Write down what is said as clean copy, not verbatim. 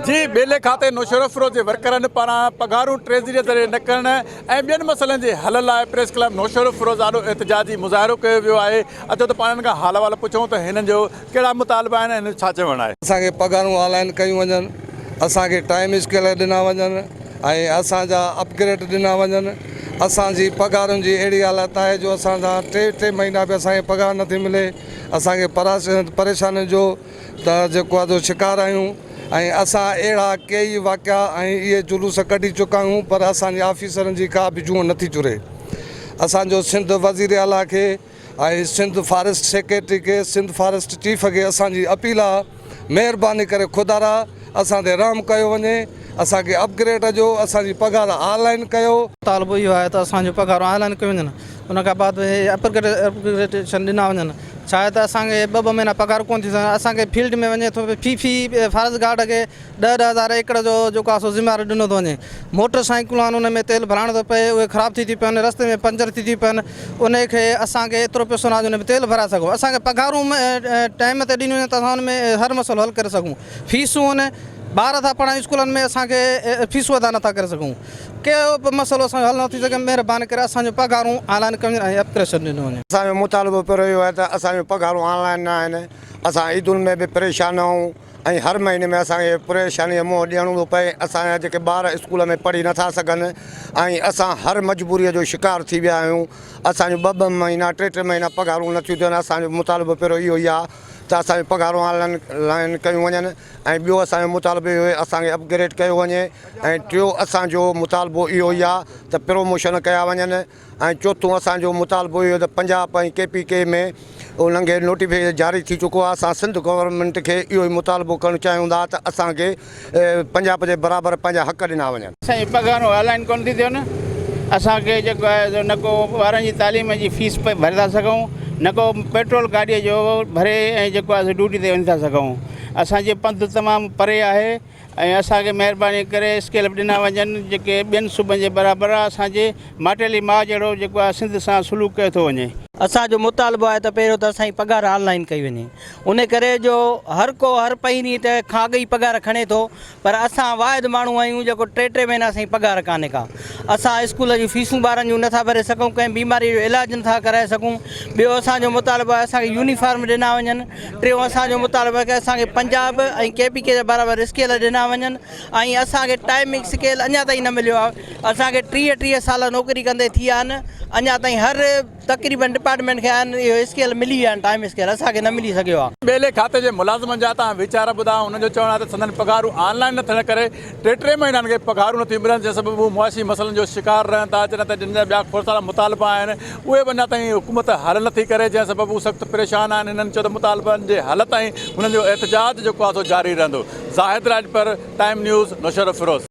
جي ٻيلي کاتي نوشهروفيروز جي ورڪرن پاران پگهارون ٽريزريء ذريعي نه ڪرڻ ۽ ٻين مسئلن جي حل لاء پريس ڪلب نوشهروفيروز آڏو احتجاجي مظاهرو ڪيو ويو آهي اچو ته پاڻ هنن کان حال احوال پڇون ته هنن جو ڪهڙا مطالبا آهن ۽ هنن جو ڇا چوڻ آهي. اسان کي پگهارون آن لائين ڪيون وڃن، اسان کي ٽائيم اسڪيل ڏنا وڃن ۽ اسان جا اپگريڊ ڏنا وڃن، اسان جي پگهارن جي اهڙي حالت آهي جو اسان سان ٽي ٽي مهينا به اسان کي پگهار نٿي ملي، اسان کي پريشانين جو ته جيڪو آهي سو شڪار آهيون ۽ اسان اهڙا ڪيئي واقعا ۽ اهي جلوس ڪڍي چڪا آهيون پر اسان جي آفيسرن جي ڪا به جونء نٿي چري. اسان جو سنڌ وزير اعليٰ کي ۽ سنڌ فاريسٽ سيڪريٽري کي سنڌ فاريسٽ چيف کي اسان جي اپيل آهي مهرباني ڪري خدارا اسان تي رحم ڪيو وڃي اسان کي اپگريڊ ڏيو اسان جي پگهار آن لائين ڪيو. مطالبو اهو آهي ته اسان جون پگهارون آن لائين ڪيون وڃن ان کان بعد اپگريڊيشن ڏنا وڃن ڇا آهي ته اسان کي ٻه ٻه مهينا پگهار ڪونه ٿي سگهن اسان کي فيلڊ ۾ وڃي ٿو في في فاريسٽ گارڊ کي ڏهه ڏهه هزار ايڪڙ جو جيڪو آهي سو ذميواري ڏنو ٿو وڃي موٽر سائيڪلون آهن ان ۾ تيل ڀرائڻو ٿو پئي اهي خراب ٿي ٿيون پون رستي ۾ پنچر ٿي ٿيون پون ان کي اسان کي ايترو پئسو نه آهي جو ان ۾ تيل ڀرائي سگهون اسان کي پگهارون ٽائيم تي ڏنيون وڃن ته اسان ان ۾ هر مسئلو حل ڪري سگهون فيسون آهن ٻار ٿا پڙهايون اسڪولن ۾ اسان کي فيسون ادا نٿا ڪري سگهون ڪيو به مسئلو اسان جو حل نٿو ٿي سگهي مهرباني ڪري اسان جون پگهارون آن لائن ڪيون وڃن ۽ اپگريشن ڏنو وڃي. اسان جو مطالبو پورو اهو آهي ته اسان جون پگهارون آن لائن نه آهن اسان عيدن ۾ به پريشان آهيون ۽ هر مهيني ۾ اسان کي پريشاني جو منهن ڏيڻو ٿو پئي اسان جا جيڪي ٻار اسڪول ۾ پڙهي نٿا سگهن ۽ اسان هر مجبوري جو شڪار ٿي ويا آهيون اسان جون ٻه ٻه مهينا ٽي ٽي مهينا پگهارون نٿيون ٿين اسان جو مطالبو پورو اهو ئي آهي ته اسان جون پگهارون آن لائن ڪيون وڃن ۽ ٻيو اسان جو مطالبو اهو آهي اسان کي اپ گريڊ ڪيو وڃي ۽ ٽيو اسان جو مطالبو اهو ئي آهي ته پروموشن ڪيا وڃن ۽ چوٿون اسان جو مطالبو اهو ته پنجاب ۽ ڪي پي ڪي ۾ انهن کي نوٽيفڪيشن جاري ٿي چڪو آهي اسان سنڌ گورنمينٽ کي اهو ئي مطالبو ڪرڻ چاهيون ٿا ته اسان کي پنجاب جي برابر پنهنجا حق ڏنا وڃن. اسان جون پگهارون آن لائين ڪونه ٿيون ٿين اسان کي جيڪو آهي سو نه ڪو ٻارن جي تعليم جي فيس ڀري ٿا سگهون نه ڪو پيٽرول گاڏيء جو ڀري ۽ جيڪو آهي سو ڊيوٽي تي وڃي ٿا سگهون اسان جي پنڌ تمام پري آهي ۽ اسان کي مهرباني ڪري اسڪيل به ڏنا وڃن جيڪي ٻين صوبن جي برابر آهي اسان جي ماٽيلي ماء جهڙو جيڪو آهي سنڌ سان سلوڪ ڪيو ٿو وڃي. اسان جو مطالبو آهي ته پهريون ته اسان جي پگهار آن لائين ڪئي وڃي ان ڪري جو هر ڪو هر پهرين ته کان اڳ ئي پگهار کڻي ٿو پر اسان واحد ماڻهو آهيون جيڪو ٽي ٽي مهينا اسان جي پگهار ڪانهي ڪا اسان اسڪول جون فيسون ٻارن جون نٿا ڀري سگهون ڪنهن بيماري جو علاج نٿا ڪرائي سگهون ٻيو اسان جو مطالبو آهي اسان کي يونيفارم ڏنا وڃن ٽيون اسان جو مطالبو آهي ته اسان کي پنجاب ۽ ڪي پي ڪي جا برابر اسڪيل ڏنا وڃن ۽ اسان کي ٽائمنگ اسڪيل اڃا تائين نه مليو آهي اسان کي 30 30 سال نوڪري ڪندي ٿي ويا آهن اڃا تائين هر تقريبن ڊپارٽمينٽ کي آهن اهو اسڪيل ملي ويا آهن ٽائيم اسڪيل اسان کي نه ملي سگهيو آهي. ٻيلي کاتي جي ملازمن جا تان ويچار ٻڌا انهن جو چوڻ آهي ته سندن پگهارون آن لائن نه ٿيڻ ڪري ٽي ٽي مهينن کي پگهارون نٿيون ملن جنهن سبب هو معاشي مسئلن جو شڪار رهن ٿا جڏهن ته جن جا ٻيا کوڙ سارا مطالبا آهن اهي به اڃا تائين حڪومت حل نٿي ڪري جنهن سبب هو سخت پريشان آهن هنن چيو ته مطالبن جي حل تائين هنن جو احتجاج جيڪو آهي سو جاري رهندو زاهد راڄپر، ٽائيم نيوز، نوشهروفيروز.